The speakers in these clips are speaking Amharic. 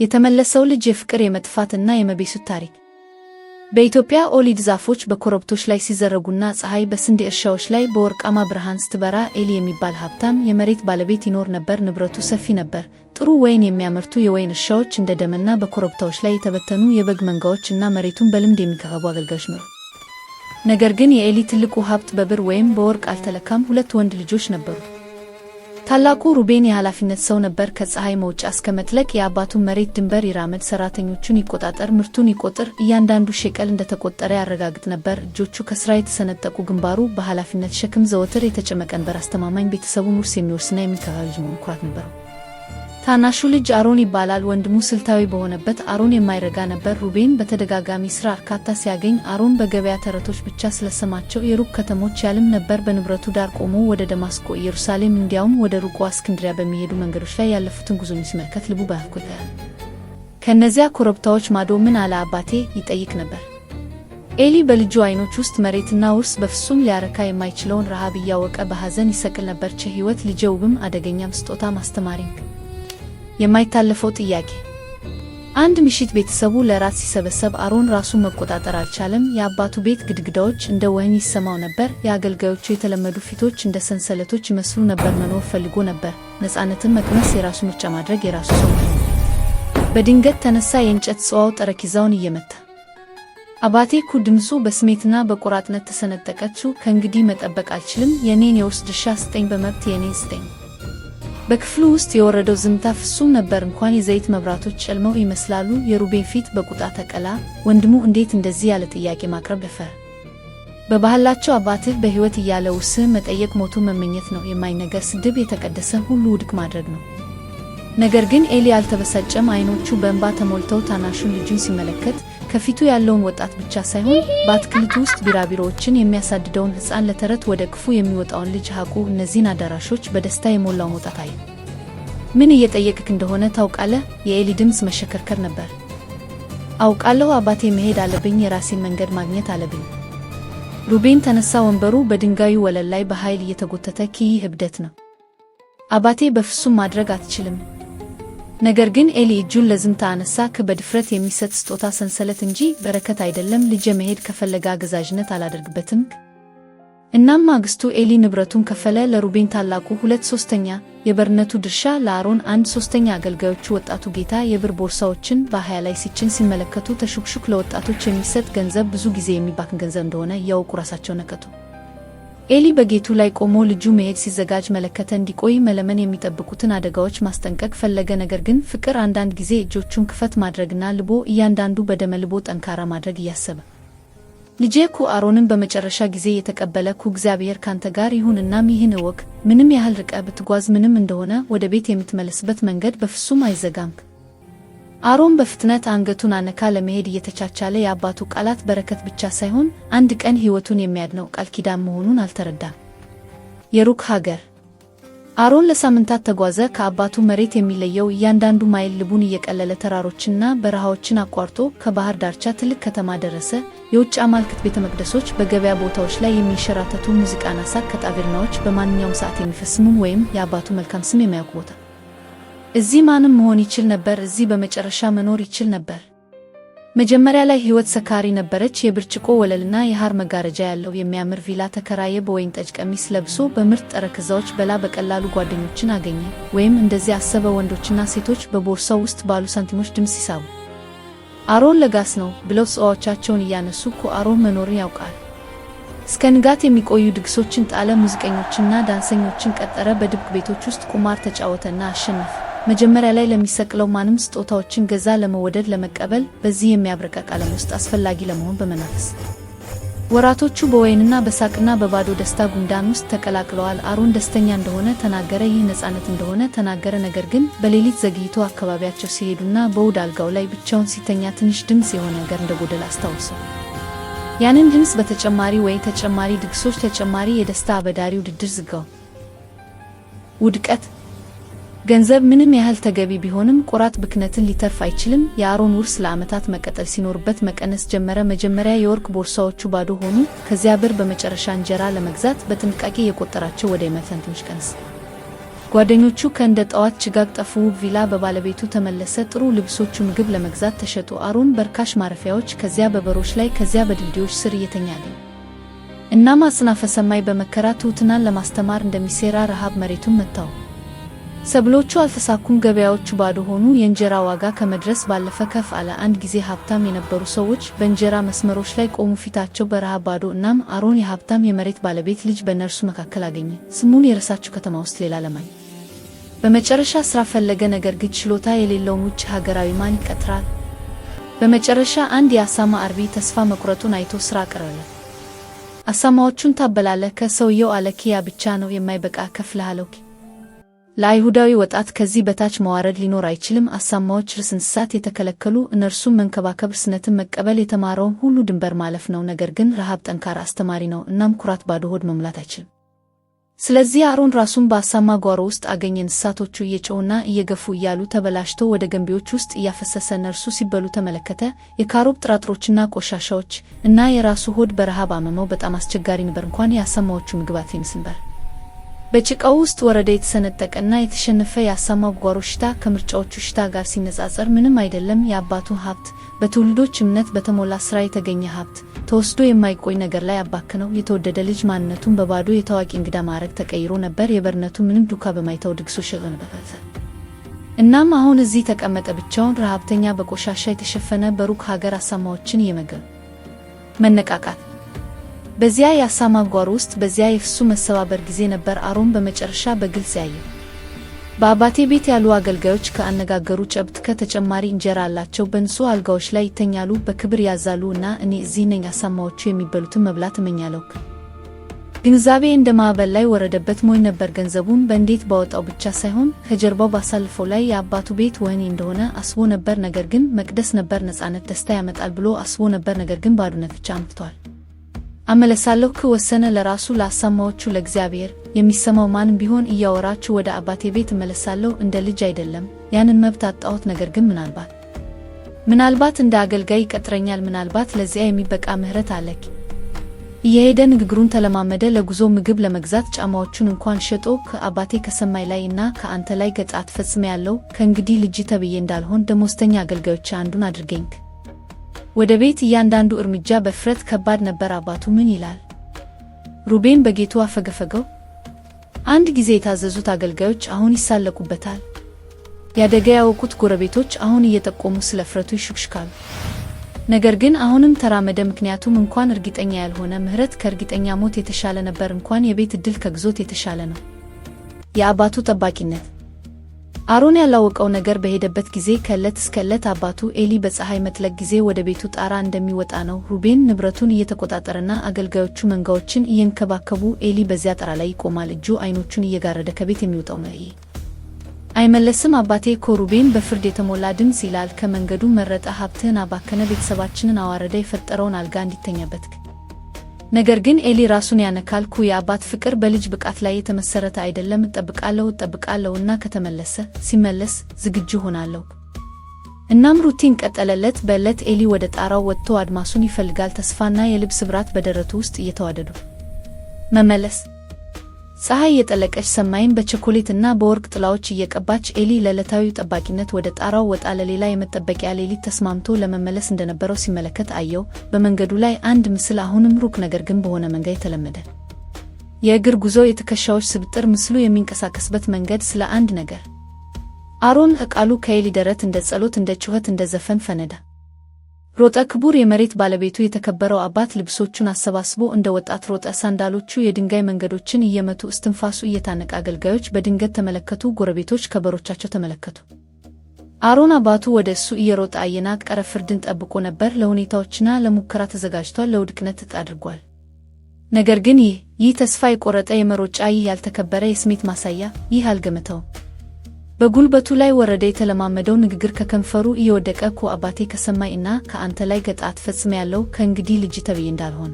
የተመለሰው ልጅ የፍቅር፣ የመጥፋት እና የመቤሱት ታሪክ። በኢትዮጵያ olive ዛፎች በኮረብቶች ላይ ሲዘረጉና ፀሐይ በስንዴ እርሻዎች ላይ በወርቃማ ብርሃን ስትበራ ኤሊ የሚባል ሀብታም የመሬት ባለቤት ይኖር ነበር። ንብረቱ ሰፊ ነበር። ጥሩ ወይን የሚያመርቱ የወይን እርሻዎች፣ እንደ ደመና በኮረብታዎች ላይ የተበተኑ የበግ መንጋዎች እና መሬቱን በልምድ የሚከባቡ አገልጋዮች ነበሩ። ነገር ግን የኤሊ ትልቁ ሀብት በብር ወይም በወርቅ አልተለካም። ሁለት ወንድ ልጆች ነበሩ። ታላቁ ሩቤን የኃላፊነት ሰው ነበር። ከፀሐይ መውጫ እስከ መጥለቅ የአባቱን መሬት ድንበር ይራመድ፣ ሰራተኞቹን ይቆጣጠር፣ ምርቱን ይቆጥር፣ እያንዳንዱ ሼቀል እንደተቆጠረ ያረጋግጥ ነበር። እጆቹ ከስራ የተሰነጠቁ፣ ግንባሩ በኃላፊነት ሸክም ዘወትር የተጨመቀ ነበር። አስተማማኝ፣ ቤተሰቡን ውርስ የሚወርስና የሚከፋ ልጅ መሆኑ ኩራት ነበረው። ታናሹ ልጅ አሮን ይባላል። ወንድሙ ስልታዊ በሆነበት አሮን የማይረጋ ነበር። ሩቤን በተደጋጋሚ ስራ እርካታ ሲያገኝ አሮን በገበያ ተረቶች ብቻ ስለሰማቸው የሩቅ ከተሞች ያልም ነበር። በንብረቱ ዳር ቆሞ ወደ ደማስቆ፣ ኢየሩሳሌም፣ እንዲያውም ወደ ሩቁ እስክንድሪያ በሚሄዱ መንገዶች ላይ ያለፉትን ጉዞኞች ሲመለከት ልቡ በናፍቆት ከእነዚያ ኮረብታዎች ማዶ ምን አለ አባቴ ይጠይቅ ነበር። ኤሊ በልጁ አይኖች ውስጥ መሬትና ውርስ በፍጹም ሊያረካ የማይችለውን ረሃብ እያወቀ በሐዘን ይሰቅል ነበር። ቸ ሕይወት ልጄ ውብም አደገኛም ስጦታ ማስተማሪንግ የማይታለፈው ጥያቄ። አንድ ምሽት ቤተሰቡ ለራት ሲሰበሰብ አሮን ራሱን መቆጣጠር አልቻለም። የአባቱ ቤት ግድግዳዎች እንደ ወህኒ ይሰማው ነበር። የአገልጋዮቹ የተለመዱ ፊቶች እንደ ሰንሰለቶች ይመስሉ ነበር። መኖር ፈልጎ ነበር። ነፃነትን መቅመስ፣ የራሱ ምርጫ ማድረግ፣ የራሱ ሰው መሆን። በድንገት ተነሳ፣ የእንጨት ጽዋው ጠረጴዛውን እየመታ። አባቴ ኩ ድምፁ በስሜትና በቆራጥነት ተሰነጠቀችው። ከእንግዲህ መጠበቅ አልችልም። የኔን የውርስ ድርሻ ስጠኝ፣ በመብት የኔን ስጠኝ። በክፍሉ ውስጥ የወረደው ዝምታ ፍጹም ነበር። እንኳን የዘይት መብራቶች ጨልመው ይመስላሉ። የሩቤን ፊት በቁጣ ተቀላ። ወንድሙ እንዴት እንደዚህ ያለ ጥያቄ ማቅረብ ደፈረ? በባህላቸው አባትህ በሕይወት እያለ ውርስህን መጠየቅ ሞቱን መመኘት ነው። የማይነገር ስድብ፣ የተቀደሰ ሁሉ ውድቅ ማድረግ ነው። ነገር ግን ኤሊ አልተበሳጨም። አይኖቹ በእንባ ተሞልተው ታናሹን ልጁን ሲመለከት ከፊቱ ያለውን ወጣት ብቻ ሳይሆን በአትክልቱ ውስጥ ቢራቢሮዎችን የሚያሳድደውን ሕፃን፣ ለተረት ወደ ክፉ የሚወጣውን ልጅ ሐቁ እነዚህን አዳራሾች በደስታ የሞላውን ወጣት አየ። ምን እየጠየቅክ እንደሆነ ታውቃለህ? የኤሊ ድምፅ መሸከርከር ነበር። አውቃለሁ አባቴ፣ መሄድ አለብኝ። የራሴን መንገድ ማግኘት አለብኝ። ሩቤን ተነሳ። ወንበሩ በድንጋዩ ወለል ላይ በኃይል እየተጎተተ ይህ እብደት ነው አባቴ፣ በፍጹም ማድረግ አትችልም። ነገር ግን ኤሊ እጁን ለዝምታ አነሳ። በድፍረት የሚሰጥ ስጦታ ሰንሰለት እንጂ በረከት አይደለም። ልጄ መሄድ ከፈለገ አገዛዥነት አላደርግበትም። እናም ማግስቱ ኤሊ ንብረቱን ከፈለ። ለሩቤን ታላቁ 2/3፣ የበርነቱ ድርሻ፣ ለአሮን 1/3። አገልጋዮቹ ወጣቱ ጌታ የብር ቦርሳዎችን በአህያ ላይ ሲጭን ሲመለከቱ ተሹክሹክ ለወጣቶች የሚሰጥ ገንዘብ ብዙ ጊዜ የሚባክን ገንዘብ እንደሆነ እያወቁ ራሳቸው ነቀጡ። ኤሊ በጌቱ ላይ ቆሞ ልጁ መሄድ ሲዘጋጅ መለከተ። እንዲቆይ መለመን፣ የሚጠብቁትን አደጋዎች ማስጠንቀቅ ፈለገ። ነገር ግን ፍቅር አንዳንድ ጊዜ እጆቹን ክፈት ማድረግና ልቦ እያንዳንዱ በደመ ልቦ ጠንካራ ማድረግ እያሰበ ልጄ ኩ አሮንን በመጨረሻ ጊዜ የተቀበለ ኩ እግዚአብሔር ካንተ ጋር ይሁን። እናም ይህን እወቅ፣ ምንም ያህል ርቀህ ብትጓዝ ምንም እንደሆነ ወደ ቤት የምትመለስበት መንገድ በፍጹም አይዘጋም። አሮን በፍጥነት አንገቱን አነካ። ለመሄድ እየተቻቻለ የአባቱ ቃላት በረከት ብቻ ሳይሆን አንድ ቀን ሕይወቱን የሚያድነው ቃል ኪዳን መሆኑን አልተረዳም። የሩቅ ሀገር። አሮን ለሳምንታት ተጓዘ። ከአባቱ መሬት የሚለየው እያንዳንዱ ማይል ልቡን እየቀለለ ተራሮችንና በረሃዎችን አቋርጦ ከባህር ዳርቻ ትልቅ ከተማ ደረሰ። የውጭ አማልክት ቤተ መቅደሶች፣ በገበያ ቦታዎች ላይ የሚንሸራተቱ ሙዚቃና ሳቅ ከጣቬርናዎች በማንኛውም ሰዓት የሚፈስሙን ወይም የአባቱ መልካም ስም የማያውቅ ቦታ። እዚህ ማንም መሆን ይችል ነበር። እዚህ በመጨረሻ መኖር ይችል ነበር። መጀመሪያ ላይ ሕይወት ሰካሪ ነበረች። የብርጭቆ ወለልና የሐር መጋረጃ ያለው የሚያምር ቪላ ተከራየ። በወይን ጠጅ ቀሚስ ለብሶ በምርጥ ጠረጴዛዎች በላ። በቀላሉ ጓደኞችን አገኘ፣ ወይም እንደዚያ አሰበ። ወንዶችና ሴቶች በቦርሳው ውስጥ ባሉ ሳንቲሞች ድምፅ ሲሳቡ አሮን ለጋስ ነው ብለው ጽዋዎቻቸውን እያነሱ እኮ አሮን መኖርን ያውቃል። እስከ ንጋት የሚቆዩ ድግሶችን ጣለ። ሙዚቀኞችና ዳንሰኞችን ቀጠረ። በድብቅ ቤቶች ውስጥ ቁማር ተጫወተና አሸነፈ። መጀመሪያ ላይ ለሚሰቅለው ማንም ስጦታዎችን ገዛ። ለመወደድ፣ ለመቀበል፣ በዚህ የሚያብረቀርቅ ዓለም ውስጥ አስፈላጊ ለመሆን በመናፈስ። ወራቶቹ በወይንና በሳቅና በባዶ ደስታ ጉንዳን ውስጥ ተቀላቅለዋል። አሮን ደስተኛ እንደሆነ ተናገረ። ይህ ነፃነት እንደሆነ ተናገረ። ነገር ግን በሌሊት ዘግይቶ አካባቢያቸው ሲሄዱና በውድ አልጋው ላይ ብቻውን ሲተኛ ትንሽ ድምፅ የሆነ ነገር እንደጎደለ አስታውሰው። ያንን ድምፅ በተጨማሪ ወይ ተጨማሪ ድግሶች፣ ተጨማሪ የደስታ አበዳሪ ውድድር ዝጋው። ውድቀት። ገንዘብ ምንም ያህል ተገቢ ቢሆንም ቆራጥ ብክነትን ሊተርፍ አይችልም። የአሮን ውርስ ለዓመታት መቀጠል ሲኖርበት መቀነስ ጀመረ። መጀመሪያ የወርቅ ቦርሳዎቹ ባዶ ሆኑ፣ ከዚያ ብር፣ በመጨረሻ እንጀራ ለመግዛት በጥንቃቄ የቆጠራቸው ወደ ሳንቲሞች ቀነሰ። ጓደኞቹ ከእንደ ጠዋት ጭጋግ ጠፉ። ውብ ቪላ በባለቤቱ ተመለሰ። ጥሩ ልብሶቹ ምግብ ለመግዛት ተሸጡ። አሮን በርካሽ ማረፊያዎች፣ ከዚያ በበሮች ላይ፣ ከዚያ በድልድዮች ስር እየተኛ አገኘ። እናም አጽናፈ ሰማይ በመከራ ትሑትናን ለማስተማር እንደሚሴራ ረሃብ መሬቱን መታው። ሰብሎቹ አልተሳኩም፣ ገበያዎቹ ባዶ ሆኑ። የእንጀራ ዋጋ ከመድረስ ባለፈ ከፍ አለ። አንድ ጊዜ ሀብታም የነበሩ ሰዎች በእንጀራ መስመሮች ላይ ቆሙ፣ ፊታቸው በረሃብ ባዶ። እናም አሮን የሀብታም የመሬት ባለቤት ልጅ በእነርሱ መካከል አገኘ። ስሙን የረሳችው ከተማ ውስጥ ሌላ ለማኝ። በመጨረሻ ስራ ፈለገ፣ ነገር ግን ችሎታ የሌለውን ውጭ ሀገራዊ ማን ይቀጥራል? በመጨረሻ አንድ የአሳማ አርቢ ተስፋ መቁረጡን አይቶ ስራ አቀረበለት። አሳማዎቹን ታበላለህ ከሰውየው አለ። ያ ብቻ ነው የማይበቃ እከፍልሃለሁ። ለአይሁዳዊ ወጣት ከዚህ በታች መዋረድ ሊኖር አይችልም። አሳማዎች ርስ እንስሳት የተከለከሉ፣ እነርሱም መንከባከብ፣ ርስነትን መቀበል የተማረውን ሁሉ ድንበር ማለፍ ነው። ነገር ግን ረሃብ ጠንካራ አስተማሪ ነው። እናም ኩራት ባዶ ሆድ መሙላት አይችልም። ስለዚህ አሮን ራሱን በአሳማ ጓሮ ውስጥ አገኘ። እንስሳቶቹ እየጮሁና እየገፉ እያሉ ተበላሽቶ ወደ ገንቢዎች ውስጥ እያፈሰሰ እነርሱ ሲበሉ ተመለከተ። የካሮብ ጥራጥሮችና ቆሻሻዎች እና የራሱ ሆድ በረሃብ አመመው። በጣም አስቸጋሪ ነበር። እንኳን የአሳማዎቹ ምግብ ይመስል ነበር። በጭቃው ውስጥ ወረደ። የተሰነጠቀና የተሸነፈ የአሳማው ጓሮ ሽታ ከምርጫዎቹ ሽታ ጋር ሲነጻጸር ምንም አይደለም። የአባቱ ሀብት፣ በትውልዶች እምነት በተሞላ ስራ የተገኘ ሀብት፣ ተወስዶ የማይቆይ ነገር ላይ አባክነው። የተወደደ ልጅ ማንነቱን በባዶ የታዋቂ እንግዳ ማዕረግ ተቀይሮ ነበር። የበርነቱ ምንም ዱካ በማይተው ድግሶ ሸቀነበተ። እናም አሁን እዚህ ተቀመጠ፣ ብቻውን፣ ረሃብተኛ፣ በቆሻሻ የተሸፈነ፣ በሩቅ ሀገር አሳማዎችን እየመገበ። መነቃቃት በዚያ የአሳማ ጓሮ ውስጥ በዚያ የፍሱ መሰባበር ጊዜ ነበር አሮን በመጨረሻ በግልጽ ያየው። በአባቴ ቤት ያሉ አገልጋዮች ከአነጋገሩ ጨብጥ ከተጨማሪ እንጀራ አላቸው፣ በንጹህ አልጋዎች ላይ ይተኛሉ፣ በክብር ያዛሉ እና እኔ እዚህ ነኝ አሳማዎቹ የሚበሉትን መብላት እመኛለሁ። ግንዛቤ እንደ ማዕበል ላይ ወረደበት። ሞኝ ነበር። ገንዘቡን በእንዴት ባወጣው ብቻ ሳይሆን ከጀርባው ባሳልፈው ላይ የአባቱ ቤት ወህኒ እንደሆነ አስቦ ነበር። ነገር ግን መቅደስ ነበር። ነፃነት ደስታ ያመጣል ብሎ አስቦ ነበር። ነገር ግን ባዶነት ብቻ አምጥቷል። አመለሳለሁ ወሰነ ለራሱ ለአሳማዎቹ ለእግዚአብሔር የሚሰማው ማንም ቢሆን እያወራችሁ ወደ አባቴ ቤት እመለሳለሁ እንደ ልጅ አይደለም ያንን መብት አጣሁት ነገር ግን ምናልባት እንደ አገልጋይ ይቀጥረኛል ምናልባት ለዚያ የሚበቃ ምህረት አለክ እየሄደ ንግግሩን ተለማመደ ለጉዞ ምግብ ለመግዛት ጫማዎቹን እንኳን ሸጦ ከአባቴ ከሰማይ ላይ እና ከአንተ ላይ ገጣት ፈጽሜያለሁ ከእንግዲህ ልጅ ተብዬ እንዳልሆን ደሞዝተኛ አገልጋዮች አንዱን አድርገኝ። ወደ ቤት እያንዳንዱ እርምጃ በፍረት ከባድ ነበር። አባቱ ምን ይላል? ሩቤን በጌቱ አፈገፈገው። አንድ ጊዜ የታዘዙት አገልጋዮች አሁን ይሳለቁበታል። ያደገ ያወቁት ጎረቤቶች አሁን እየጠቆሙ ስለ እፍረቱ ይሹክሹካሉ። ነገር ግን አሁንም ተራመደ። ምክንያቱም እንኳን እርግጠኛ ያልሆነ ምህረት ከእርግጠኛ ሞት የተሻለ ነበር። እንኳን የቤት ዕድል ከግዞት የተሻለ ነው። የአባቱ ጠባቂነት አሮን ያላወቀው ነገር በሄደበት ጊዜ ከዕለት እስከ ዕለት አባቱ ኤሊ በፀሐይ መጥለቅ ጊዜ ወደ ቤቱ ጣራ እንደሚወጣ ነው። ሩቤን ንብረቱን እየተቆጣጠረና አገልጋዮቹ መንጋዎችን እየንከባከቡ ኤሊ በዚያ ጣራ ላይ ይቆማል። እጁ አይኖቹን እየጋረደ ከቤት የሚወጣው መሪ አይመለስም። አባቴ እኮ ሩቤን በፍርድ የተሞላ ድምፅ ይላል። ከመንገዱ መረጠ፣ ሀብትህን አባከነ፣ ቤተሰባችንን አዋረደ፣ የፈጠረውን አልጋ እንዲተኛበት ነገር ግን ኤሊ ራሱን ያነካል። ኩ የአባት ፍቅር በልጅ ብቃት ላይ የተመሰረተ አይደለም። እጠብቃለሁ እጠብቃለሁ እና ከተመለሰ ሲመለስ ዝግጁ ሆናለሁ። እናም routine ቀጠለለት። በዕለት ኤሊ ወደ ጣራው ወጥቶ አድማሱን ይፈልጋል። ተስፋና የልብ ስብራት በደረቱ ውስጥ እየተዋደዱ መመለስ። ፀሐይ የጠለቀች ሰማይን በቸኮሌት እና በወርቅ ጥላዎች እየቀባች ኤሊ ለዕለታዊው ጠባቂነት ወደ ጣራው ወጣ። ለሌላ የመጠበቂያ ሌሊት ተስማምቶ ለመመለስ እንደነበረው ሲመለከት አየው። በመንገዱ ላይ አንድ ምስል፣ አሁንም ሩቅ ነገር ግን በሆነ መንገድ የተለመደ የእግር ጉዞ፣ የትከሻዎች ስብጥር፣ ምስሉ የሚንቀሳቀስበት መንገድ ስለ አንድ ነገር። አሮን ቃሉ ከኤሊ ደረት እንደ ጸሎት፣ እንደ ጩኸት፣ እንደ ዘፈን ፈነዳ። ሮጠ። ክቡር የመሬት ባለቤቱ የተከበረው አባት ልብሶቹን አሰባስቦ እንደ ወጣት ሮጠ። ሳንዳሎቹ የድንጋይ መንገዶችን እየመቱ እስትንፋሱ እየታነቀ አገልጋዮች በድንገት ተመለከቱ። ጎረቤቶች ከበሮቻቸው ተመለከቱ። አሮን አባቱ ወደ እሱ እየሮጠ አየና ቀረ። ፍርድን ጠብቆ ነበር። ለሁኔታዎችና ለሙከራ ተዘጋጅቷል። ለውድቅነት ዕጣ አድርጓል። ነገር ግን ይህ ተስፋ የቆረጠ የመሮጫ፣ ይህ ያልተከበረ የስሜት ማሳያ፣ ይህ አልገመተውም። በጉልበቱ ላይ ወረደ። የተለማመደው ንግግር ከከንፈሩ እየወደቀ እኮ አባቴ ከሰማይ እና ከአንተ ላይ ገጣት ፈጽሜያለሁ፣ ከእንግዲህ ልጅ ተብዬ እንዳልሆን።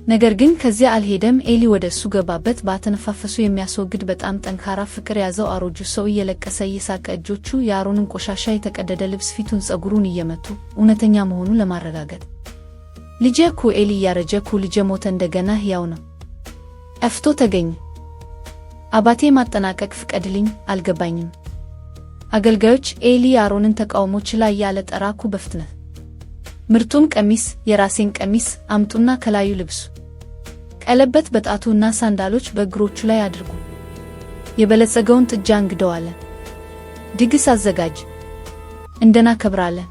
ነገር ግን ከዚያ አልሄደም። ኤሊ ወደ እሱ ገባበት። በአተነፋፈሱ የሚያስወግድ በጣም ጠንካራ ፍቅር ያዘው። አሮጁ ሰው እየለቀሰ እየሳቀ፣ እጆቹ የአሮንን ቆሻሻ የተቀደደ ልብስ፣ ፊቱን፣ ጸጉሩን እየመቱ እውነተኛ መሆኑን ለማረጋገጥ። ልጄ እኮ ኤሊ እያረጀ እኮ ልጄ ሞተ፣ እንደገና ሕያው ነው፣ ጠፍቶ ተገኘ። አባቴ ማጠናቀቅ ፍቀድልኝ፣ አልገባኝም። አገልጋዮች ኤሊ የአሮንን ተቃውሞ ችላ እያለ ጠራኩ በፍጥነት። ምርጡን ቀሚስ፣ የራሴን ቀሚስ አምጡና ከላዩ ልብሱ። ቀለበት በጣቱ እና ሳንዳሎች በእግሮቹ ላይ አድርጉ። የበለጸገውን ጥጃ እንግደው አለ። ድግስ አዘጋጅ፣ እንደናከብራለን።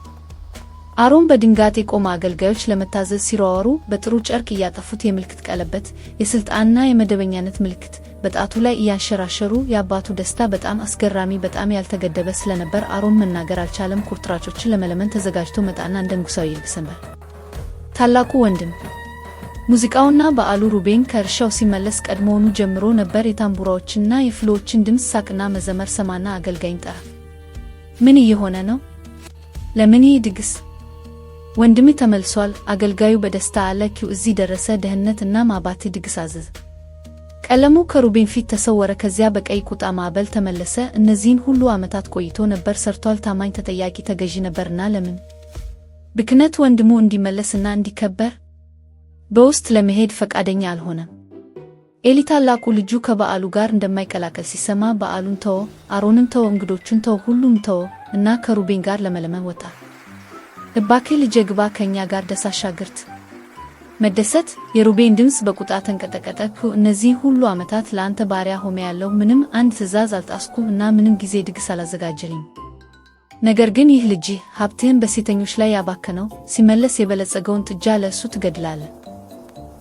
አሮን በድንጋጤ ቆመ። አገልጋዮች ለመታዘዝ ሲሯወሩ በጥሩ ጨርቅ እያጠፉት የምልክት ቀለበት፣ የሥልጣንና የመደበኛነት ምልክት፣ በጣቱ ላይ እያንሸራሸሩ የአባቱ ደስታ በጣም አስገራሚ፣ በጣም ያልተገደበ ስለነበር አሮን መናገር አልቻለም። ቁርጥራጮችን ለመለመን ተዘጋጅቶ መጣና እንደ ንጉሣዊ ይልብስ ነበር። ታላቁ ወንድም ሙዚቃውና በዓሉ ሩቤን ከእርሻው ሲመለስ ቀድሞውኑ ጀምሮ ነበር። የታምቡራዎችንና የፍሎዎችን ድምፅ፣ ሳቅና መዘመር ሰማና አገልጋይን ጠራ። ምን እየሆነ ነው? ለምን ይህ ድግስ? ወንድምህ ተመልሷል። አገልጋዩ በደስታ አለ። እዚህ ደረሰ ደህንነት። እናም አባትህ ድግስ አዘዘ። ቀለሙ ከሩቤን ፊት ተሰወረ። ከዚያ በቀይ ቁጣ ማዕበል ተመለሰ። እነዚህን ሁሉ ዓመታት ቆይቶ ነበር፣ ሰርቷል፣ ታማኝ፣ ተጠያቂ፣ ተገዢ ነበርና ለምን ብክነት ወንድሙ እንዲመለስና እንዲከበር በውስጥ ለመሄድ ፈቃደኛ አልሆነም። ኤሊ ታላቁ ልጁ ከበዓሉ ጋር እንደማይቀላቀል ሲሰማ በዓሉን ተወ፣ አሮንን ተወ፣ እንግዶቹን ተወ፣ ሁሉም ተወ እና ከሩቤን ጋር ለመለመን ወጣ። እባክህ ልጄ ግባ፣ ከእኛ ጋር ደስ አሻግርት መደሰት። የሩቤን ድምፅ በቁጣ ተንቀጠቀጠ። እነዚህ ሁሉ ዓመታት ለአንተ ባሪያ ሆኜአለሁ፣ ምንም አንድ ትእዛዝ አልጣስኩም እና ምንም ጊዜ ድግስ አላዘጋጀልኝ። ነገር ግን ይህ ልጅህ ሀብትህን በሴተኞች ላይ ያባከነው ሲመለስ የበለጸገውን ጥጃ ለእሱ ትገድላለህ።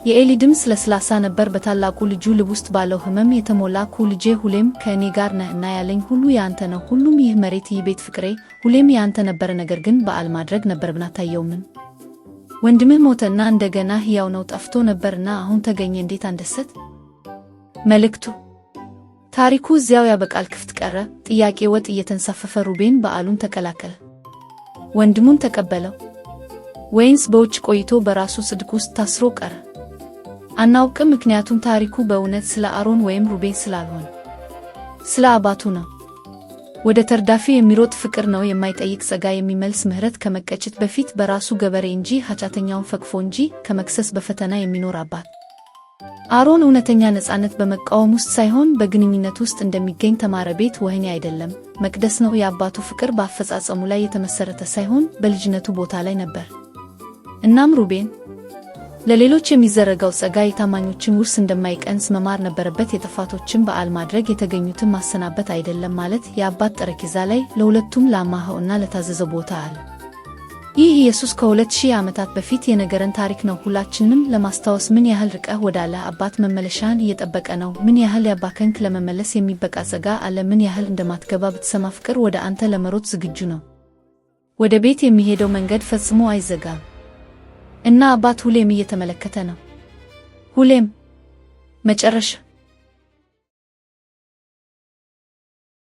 የኤሊ ድምፅ ለስላሳ ነበር፣ በታላቁ ልጁ ልብ ውስጥ ባለው ህመም የተሞላ። ልጄ ሁሌም ከእኔ ጋር ነህ እና ያለኝ ሁሉ የአንተ ነው። ሁሉም ይህ መሬት፣ ይህ ቤት፣ ፍቅሬ ሁሌም የአንተ ነበረ። ነገር ግን በዓል ማድረግ ነበረብን። አታየውምን? ወንድምህ ሞተና እንደገና ሕያው ነው፣ ጠፍቶ ነበርና አሁን ተገኘ። እንዴት አንደሰት! መልእክቱ ታሪኩ እዚያው ያበቃል። ክፍት ቀረ። ጥያቄ ወጥ እየተንሳፈፈ ሩቤን በዓሉን ተቀላቀለ። ወንድሙን ተቀበለው ወይንስ በውጭ ቆይቶ በራሱ ጽድቅ ውስጥ ታስሮ ቀረ? አናውቅም፣ ምክንያቱም ታሪኩ በእውነት ስለ አሮን ወይም ሩቤን ስላልሆነ ስለ አባቱ ነው። ወደ ተርዳፊ የሚሮጥ ፍቅር ነው፣ የማይጠይቅ ጸጋ፣ የሚመልስ ምሕረት፣ ከመቀጨት በፊት በራሱ ገበሬ እንጂ ኃጢአተኛውን ፈቅፎ እንጂ ከመክሰስ በፈተና የሚኖር አባት። አሮን እውነተኛ ነፃነት በመቃወም ውስጥ ሳይሆን በግንኙነት ውስጥ እንደሚገኝ ተማረ። ቤት ወህኒ አይደለም፣ መቅደስ ነው። የአባቱ ፍቅር በአፈጻጸሙ ላይ የተመሠረተ ሳይሆን በልጅነቱ ቦታ ላይ ነበር። እናም ሩቤን ለሌሎች የሚዘረጋው ጸጋ የታማኞችን ውርስ እንደማይቀንስ መማር ነበረበት። የጥፋቶችን በዓል ማድረግ የተገኙትን ማሰናበት አይደለም ማለት የአባት ጠረጴዛ ላይ ለሁለቱም ለአማኸው እና ለታዘዘው ቦታ አለ። ይህ ኢየሱስ ከ2000 ዓመታት በፊት የነገረን ታሪክ ነው። ሁላችንም ለማስታወስ ምን ያህል ርቀህ ወዳለ አባት መመለሻህን እየጠበቀ ነው። ምን ያህል ያባከንክ ለመመለስ የሚበቃ ጸጋ አለ። ምን ያህል እንደማትገባ ብትሰማ ፍቅር ወደ አንተ ለመሮጥ ዝግጁ ነው። ወደ ቤት የሚሄደው መንገድ ፈጽሞ አይዘጋም። እና አባት ሁሌም እየተመለከተ ነው። ሁሌም መጨረሻ።